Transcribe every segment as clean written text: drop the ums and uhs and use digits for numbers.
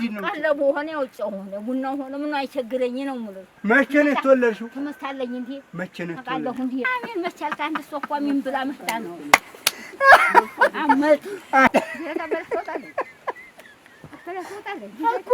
ምንድን ነው? ቀለቡ ሆነ የውጭው ሆነ ቡናው ሆነ ምኑ አይቸግረኝ ነው የምልህ። መቼ ነው የተወለድሽው? ትምህርት አለኝ እንዴ? መቼ ነው አውቃለሁ የተወለድሽው? እንዴ? አሜን መቼ አልክ? አንድ እሷ እኮ አሜን ብላ መጣ ነው አመት እኮ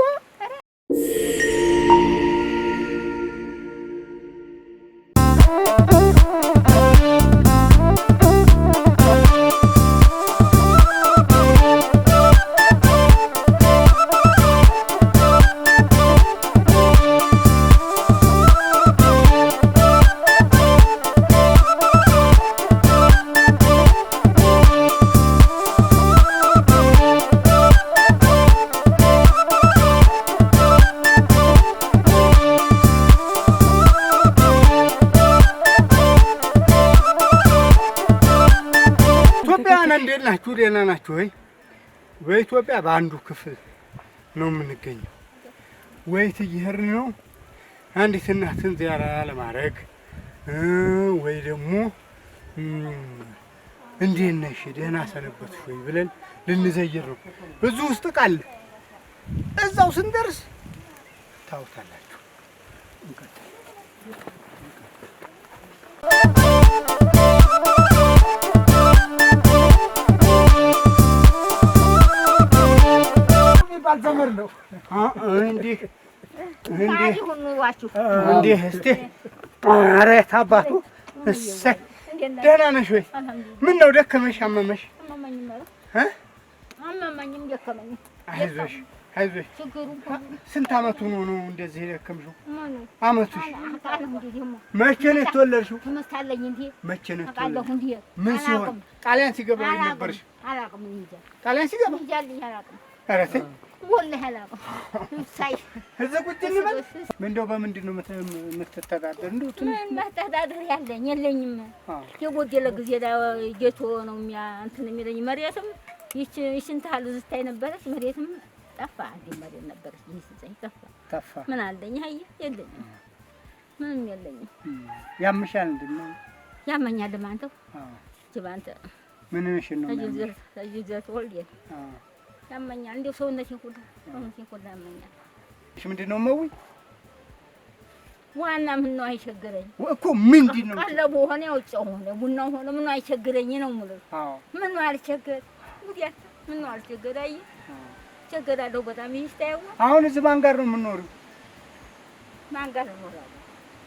ኢትዮጵያውያን እንዴት ናችሁ? ደህና ናችሁ ወይ? በኢትዮጵያ በአንዱ ክፍል ነው የምንገኘው። ወይት እየሄድን ነው አንዲት እናትን ዚያራ ለማድረግ ወይ ደግሞ እንዴት ነሽ ደህና ሰነበትሽ ወይ ብለን ልንዘይር ነው። ብዙ ውስጥ ቃል እዛው ስንደርስ ታውታላችሁ። እንቀጥል። የሚባል ዘመድ ነው። እንዲህ እንዲህ ይሁን ኑሯችሁ። እንዲህ እስቲ ኧረ የት አባቱ እሰይ፣ ደህና ነሽ ወይ? ምን ነው ደከመሽ? አመመሽ? አመመኝም፣ ኧረ እ አመመኝም ደከመኝም። አይዞሽ አይዞሽ። ችግሩ ስንት አመቱ ነው ነው እንደዚህ የደከምሽው? ምኑ አመቱሽ አውቃለሁ እንዴ? ደግሞ መቼ ነው የተወለድሽው? ትምህርት አለኝ እንዴ? መቼ ነው አውቃለሁ የተወለድሽው? እንዴ? ምን ሲሆን ጣሊያን ሲገባ የት ነበርሽ? አላውቅም እኔ እንጃ ጣሊያን ሲገባ እንጃልኝ አላውቅም፣ ኧረ ተይ ወላሂ አላውቅም። ሳይ እዚህ ቁጭ እንበል። እንደው በምንድን ነው የምትተዳደር? እንደው ትንሽ ምን መተዳደር ያለኝ የለኝም። የጎደለ ጊዜ ጌቶ ነው የሚያ እንትን የሚለኝ። መሬትም ይችን ታህል ዝታይ ነበረች፣ መሬትም ጠፋ። አንዴ መሬት ነበረች፣ ይህ ስታይ ጠፋ። ጠፋ። ምን አለኝ? አይ የለኝም፣ ምንም የለኝም። ያምሻል እንዴ? ያመኛል። አንተው ጅብ አንተ ምንሽን ነው የሚያምሽ? ተጅዘት ወልዴ ያመኛል። እንደው ሰውነቴን ሁሉ ሰውነቴን ሁሉ ያመኛል። እሺ ምንድን ነው መዊ ዋና ምን ነው አይቸግረኝ እኮ ምንድን ነው? ቀለቡ ሆነ የውጭው ሆነ ቡናው ሆነ ምኑ አይቸግረኝ ነው የምልህ። ምኑ አልቸገር ጉዲያ ምኑ አልቸገር። አይ እቸገራለሁ በጣም። ይህ ስታየው አሁን እዚህ ማን ጋር ነው የምንኖሪው? ማን ጋር እኖራለሁ?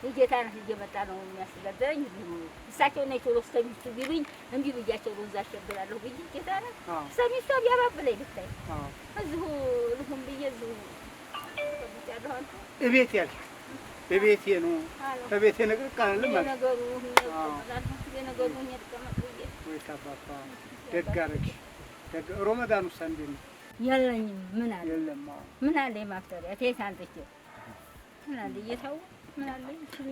የጌታ ነህ እየመጣ ነው የሚያስተዳድረኝ። እዚሁ ነው እሳቸው ነይ ቶሎ እስከሚስቱ ቢሉኝ እምቢ ብያቸው ነው እዛ አስቸግራለሁ ብዬ ጌታ ነህ እስከሚስቱ ቢያባብለኝ ብታይ እዚሁ ልሁን ብዬ እዚሁ ተቀምጫለሁ። አንተ እቤት ያልሽ እቤቴ ነው። እቤቴ ንቅንቅ አላለም ማለት የነገሩ የነገሩ ሁኜ ልቀመጥ ብዬ ወይስ አባቷ ደግ አደረግሽ። ደግ ሮመዳን ውስጥ እንዴት ነው? የለኝም። ምን አለ የለም። ምን አለ የማፍጠሪያ ተየት አንጥቼ ምን አለ እየታወ ምን አለ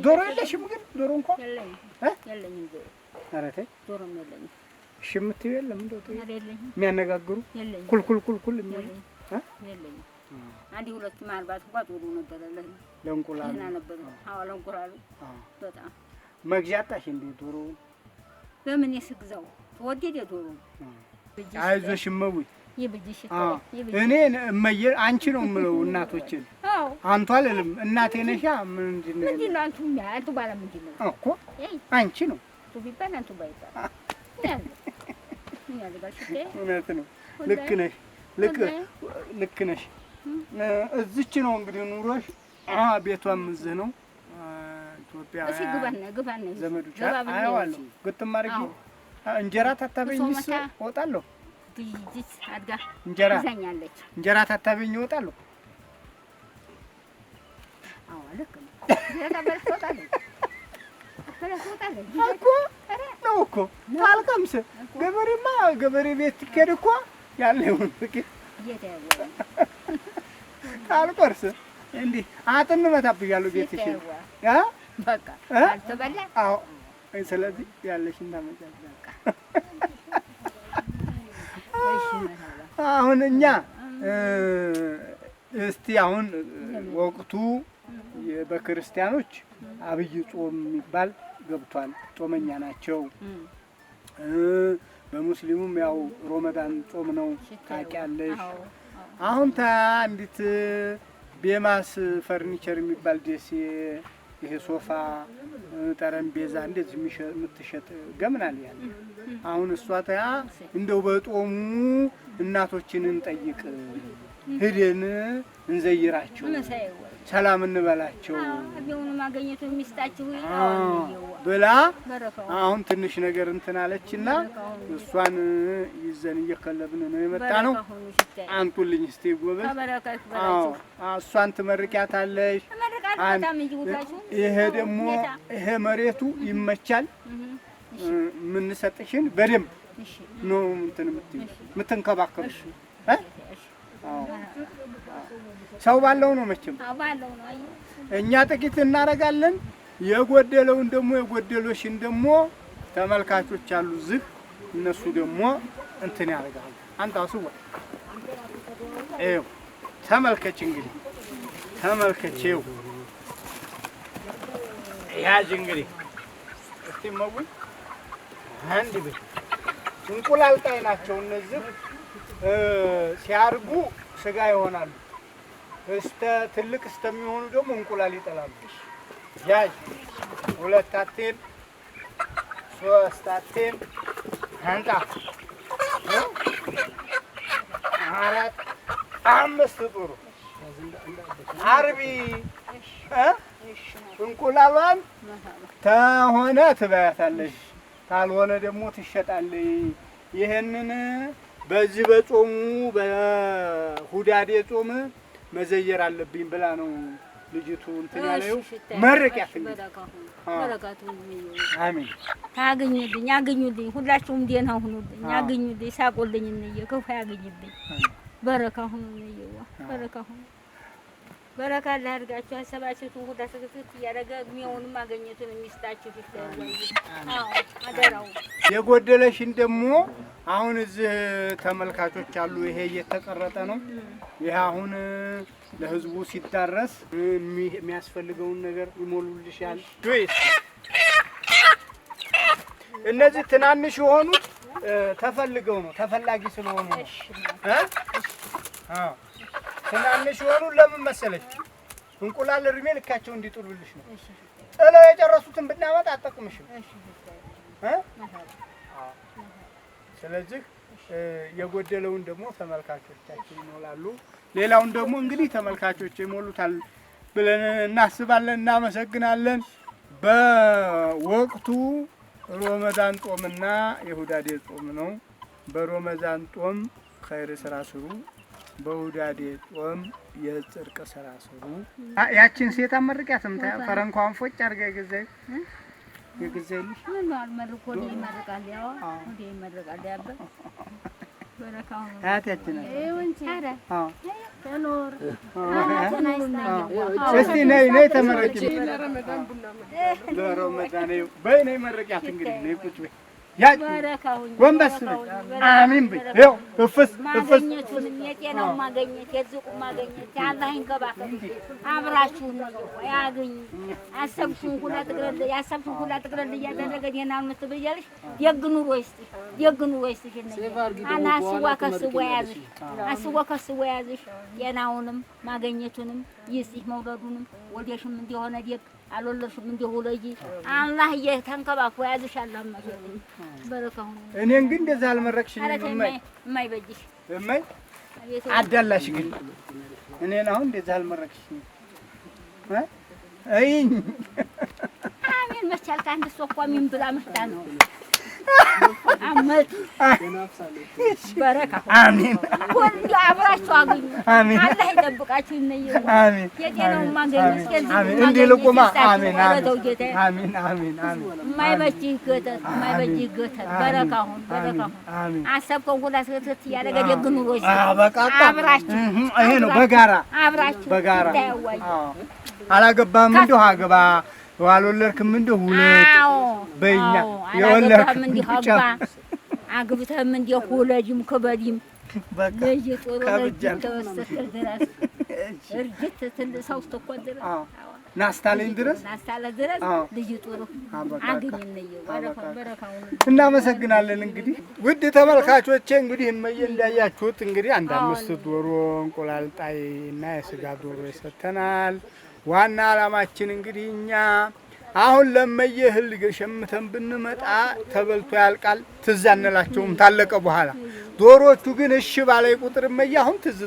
ዶሮ የለሽም ግን? ዶሮ እንኳን የለኝም። የለኝም ዶሮ። ኧረ ተይ ዶሮም የለኝም። እሺ የምትይው የለም? እንደው ተይ። ኧረ የለኝም። የሚያነጋግሩ የለኝም። ኩልኩል ኩልኩል የሚሉ የለኝም። አንድ ሁለት ማርባት እንኳን ጥሩ ነበረ። ለእንቁላሉ ደህና ነበረ። አዎ ለእንቁላሉ በጣም መግዣ አጣሽ እንዴ ዶሮ? በምን የስግዛው ተወደደ ዶሮ። አይዞሽ እመዊ ይብጅሽ እኔ እመዬ አንቺ ነው የምለው እናቶችን አንቱ አልልም። እናቴ ነሻ። ምንድን ነው ምንድን ነው አንቱ አንቱ ባላ ምንድን ነው እኮ አንቺ ነው አንቱ ቢባል አንቱ ባይባል እውነት ነው። ልክ ነሽ፣ ልክ ነሽ። እዚች ነው እንግዲህ ኑሮሽ፣ ቤቷም እዚህ ነው። ኢትዮጵያ እሺ ግባና ግባና ዘመዶች አየዋለሁ። ግጥም አድርጌ እንጀራ ታታበኝስ እወጣለሁ። ብይጅት አድጋ እንጀራ ይዛኛለች። እንጀራ ታታበኝ እወጣለሁ። አዎ ልክ ነው። እኮ ነው እኮ ታልቀምስ። ገበሬማ ገበሬ ቤት ትኬድ እኮ ያለውን ጥቂት ታልቆርስ እንዲህ አጥን እመታብሻለሁ ቤትሽን። በቃ አልተበላ። አዎ ስለዚህ ያለሽን ታመጫለሽ። አሁን እኛ እስቲ አሁን ወቅቱ በክርስቲያኖች አብይ ጾም የሚባል ገብቷል። ጾመኛ ናቸው። በሙስሊሙም ያው ሮመዳን ጾም ነው ታውቂያለሽ። አሁን አንዲት ቤማስ ፈርኒቸር የሚባል ደሴ ይሄ ሶፋ ጠረጴዛ እንደዚህ የምትሸጥ ገምናል ያለ አሁን እሷ ታያ እንደው በጦሙ እናቶችን እንጠይቅ ሂደን እንዘይራቸው ሰላም እንበላቸው ብላ አሁን ትንሽ ነገር እንትን አለችና እሷን ይዘን እየከለብን ነው የመጣ ነው። አንጡልኝ እስቲ ጎበዝ። አዎ እሷን ትመርቂያታለሽ። ይሄ ደግሞ ይሄ መሬቱ ይመቻል። የምንሰጥሽን በደንብ ነው እንትን የምትይው የምትንከባከብሽ። ሰው ባለው ነው መቼም። እኛ ጥቂት እናደርጋለን። የጎደለውን ደግሞ የጎደሎሽን ደግሞ ተመልካቾች አሉ እዚህ፣ እነሱ ደግሞ እንትን ያደርጋሉ። አንተ አስዋ ይኸው ተመልከች፣ እንግዲህ ተመልከች። ይኸው ያጅ እንግዲህ እስቲ መውይ አንድ ቤት እንቁላል ጣይ ናቸው እነዚህ። ሲያርጉ ስጋ ይሆናሉ። እስተ ትልቅ እስተሚሆኑ ደግሞ እንቁላል ይጥላሉ። ያዥ ሁለት አቴም ሶስት አቴም አንጣ አራት አምስት ጥሩ አርቢ እንቁላሏን ተሆነ ትበያታለሽ፣ ታልሆነ ደግሞ ትሸጣለች። ይህንን በዚህ በጾሙ በሁዳዴ ጾም መዘየር አለብኝ ብላ ነው ልጅቱ እንትን ያለው። መርቂያት እንግዲህ አሜን። አግኙልኝ፣ አግኙልኝ፣ ሁላችሁም ደህና ሁኑልኝ፣ አግኙልኝ፣ ሳቁልኝ፣ እንዬ ክፉ ያግኝብኝ። በረካ ሁኑ፣ እንዬዋ በረካ ሁኑ። በረካ ላድርጋችሁ። ሀሳባችሁን ሁላ ስክስክ እያደረገ እድሜውንም ማገኘቱን የሚስጣችሁ አዎ አደራው። የጎደለሽን ደግሞ አሁን እዚህ ተመልካቾች አሉ። ይሄ እየተቀረጠ ነው። ይሄ አሁን ለህዝቡ ሲዳረስ የሚያስፈልገውን ነገር ይሞሉልሻል። እነዚህ ትናንሽ የሆኑት ተፈልገው ነው፣ ተፈላጊ ስለሆኑ ነው። ትናንሽ የሆኑ ለምን መሰለሽ? እንቁላል እድሜ ልካቸው እንዲጥሉልሽ ነው። ጥለው የጨረሱትን ብናመጣ አጠቅምሽም። ስለዚህ የጎደለውን ደግሞ ተመልካቾቻችን ይሞላሉ። ሌላውን ደግሞ እንግዲህ ተመልካቾች ይሞሉታል ብለን እናስባለን። እናመሰግናለን። በወቅቱ ሮመዳን ጦምና የሁዳዴ ጾም ነው። በሮመዳን ጦም ኸይር ስራ ስሩ። በሁዳዴ ጾም የጽድቅ ስራ ስሩ። ያችን ሴት አመርቂያትም ፈረንኳን ፎጭ አድርጋ የገዛይልሽ እስቲ ነይ ነይ ተመረቂ። ለረመዳን በይ ነይ መረቂያት እንግዲህ ነይ ቁጭ በይ። ጎንበስ በይ አሚን በይ። ይኸው እፍስ እፍስ ማግኘቱንም የጤናው ማግኘት የርዝቁ ማግኘት አላህ ይንከባከብ። አብራችሁ ነው ያግኝ። አሰብሽውን ሁላ ጥቅለል ያሰብሽውን ሁላ ጥቅለል እያደረገ ደህና ነው ትበያለሽ። ደግ ኑሮ ይስጥሽ፣ ደግ ኑሮ ይስጥሽ። አና አስዋ ከስዋ ያዝሽ፣ አስዋ ከስዋ ያዝሽ። ጤናውንም ማግኘቱንም ይስጥሽ፣ መውለዱንም ወልደሽም እንደሆነ ደግ አልወለድሽም እንዲሁ ውለጂ። አላህ እየተንከባክቦ ያዝሽ። አላህ በረካሁን። እኔን ግን እንደዛ አልመረቅሽኝም። እማይ እማይ በጅሽ እማይ አዳላሽ ግን እኔን አሁን እንደዛ አልመረቅሽኝም። እይኝ አሜን መቻልክ አንድ እሷ እኮ አሜን ብላ መጣ ነው አመት በረካ አሜን። ሁሉ አብራችሁ አግኙ። አሜን። አላህ ይጠብቃችሁ። ይነየው አሜን። የጤናውን ማገኘት አሜን። እንዲህ ልቁማ አሜን። አሜን። አሜን። አሜን። የማይበጅህ ገተት የማይበጅህ ገተት። በረካ ሁን፣ በረካ ሁን። አሰብከው ሁላ ስክትክት እያደረገ ደግ ኑሮ አብራችሁ ይሄ ነው በጋራ አብራችሁ በጋራ አላገባህም እንደው አግባ አልወለድክም እንደው ውለድ በይኛ የወለድክም እንዲሁ አግባ አግብተህም እንዲሁ ውለጂም ክበጂም ልጅ ጥሩ ልጅ ተወሰድክ ድረስ እርጅት ትል ሰው ስትኮን ድረስ ናስታለኝ ድረስ ናስታለ ድረስ ልጅ ጥሩ አግኝነየው በረካውን እናመሰግናለን። እንግዲህ ውድ ተመልካቾቼ እንግዲህ እመዬ እንዳያችሁት እንግዲህ አንድ 5 ዶሮ እንቁላል ጣይ እና የስጋ ዶሮ ይሰተናል። ዋና አላማችን እንግዲህ እኛ አሁን ለመየ እህል ሸምተን ብንመጣ ተበልቶ ያልቃል። ትዝ አንላቸውም ታለቀ በኋላ። ዶሮቹ ግን እሺ ባላይ ቁጥር እመዬ አሁን ትዝ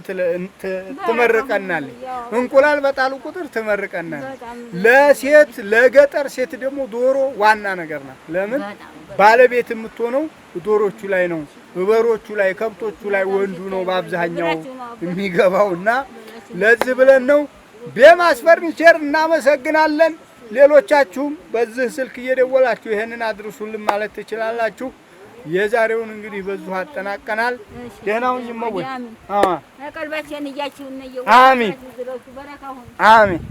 ትመርቀናለች። እንቁላል በጣሉ ቁጥር ትመርቀናለች። ለሴት ለገጠር ሴት ደግሞ ዶሮ ዋና ነገር ናት። ለምን ባለቤት የምትሆነው ዶሮቹ ላይ ነው፣ በሮቹ ላይ፣ ከብቶቹ ላይ ወንዱ ነው በአብዛኛው የሚገባውና ለዚህ ብለን ነው። ቤማስ ፈርኒቸር እናመሰግናለን። ሌሎቻችሁም በዚህ ስልክ እየደወላችሁ ይሄንን አድርሱልን ማለት ትችላላችሁ። የዛሬውን እንግዲህ በዚሁ አጠናቀናል። ደህናውን ይመወይ። አሜን አሜን።